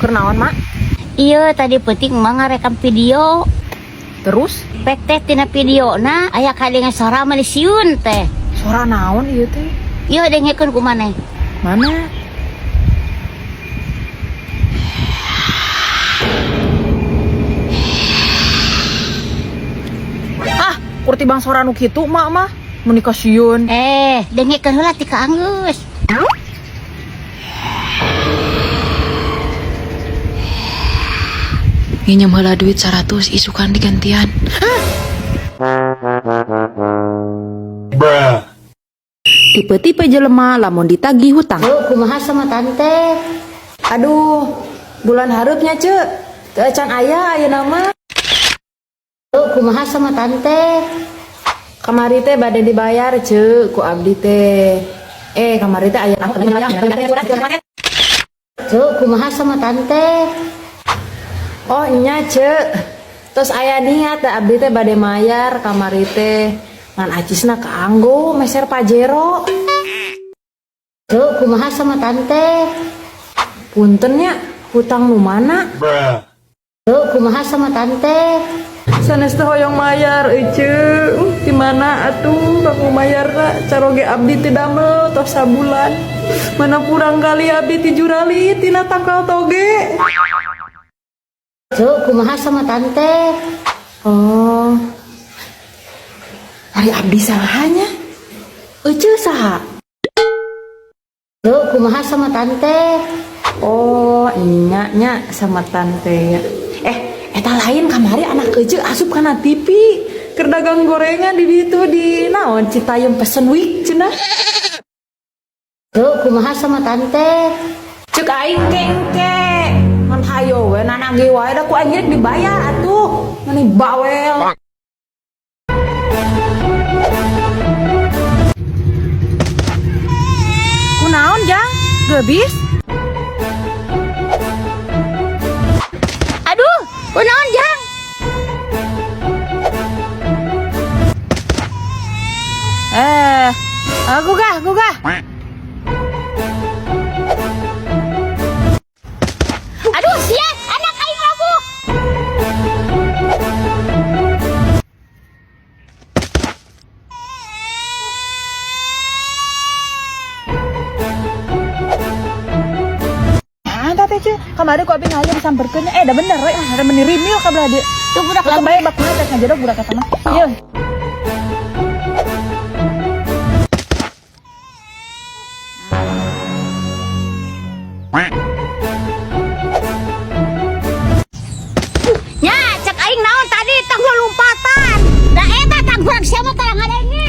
Keur naon, Mak? Iya, tadi peuting mah ngarekam video. Terus Pek teh tina video na aya kadengan sora mani siun teh. Sora naon ieu teh? Iya, dengekeun ku maneh. Mana? Ah, kurti bang sora nu kitu mak mah. Meni kasieun. Eh, dengekeun heula ti ka anggeus. Nginjem heula duit 100 isukan digantian. Bruh. Tipe-tipe jelema lamun ditagih hutang. Tuh, kumaha sama tante? Aduh, bulan hareupnya ce. Teu acan aya ayeuna mah. Tuh, kumaha sama tante? Kamari teh bade dibayar ce ku abdi teh. Eh, kamari teh aya. Tuh, kumaha sama tante? Oh, nya ce. Terus aya niat teh abdi teh bade mayar kamari teh. Ngan acisna kaanggo meser Pajero. Tuh, kumaha sama tante? Punten nya, hutang nu mana? Bruh. Tuh, kumaha sama tante? Sanes teh hoyong mayar ece. Di mana atuh kamu mayarna caroge abdi teu damel tos sabulan. Mana kurang kali abdi ti jurali tina tangkal toge. Tuh, kumaha sama tante? Oh. Ari abdi salahnya. Ece saha? Tuh, kumaha sama tante? Oh, nya nya sama tante ya. Eh, eta lain kamari anak ece asup kana TV. Keur dagang gorengan di ditu di naon Citayam Fashion Week cenah. Tuh, kumaha sama tante? Cek aing ke engke. Ngan hayo we nanagi wae da ku aing rek dibayar atuh. Mani bawel. Kunaon, Jang? Geubis? Aduh, kunaon, Jang? Eh, gugah, gugah. Aduh, sia, anak aing labuh. Ah, teh ce, kamari ku abi ngaya disamperkeun nya. Eh, da bener we, ada meni rimil ka belah dieu. Tuh budak Tuh labuh. bae bakuna teh ngajedog budak eta mah. Ieu. Nya, cek aing naon tadi tang lompatan. Da eta tangguran siapa tah ngadenge.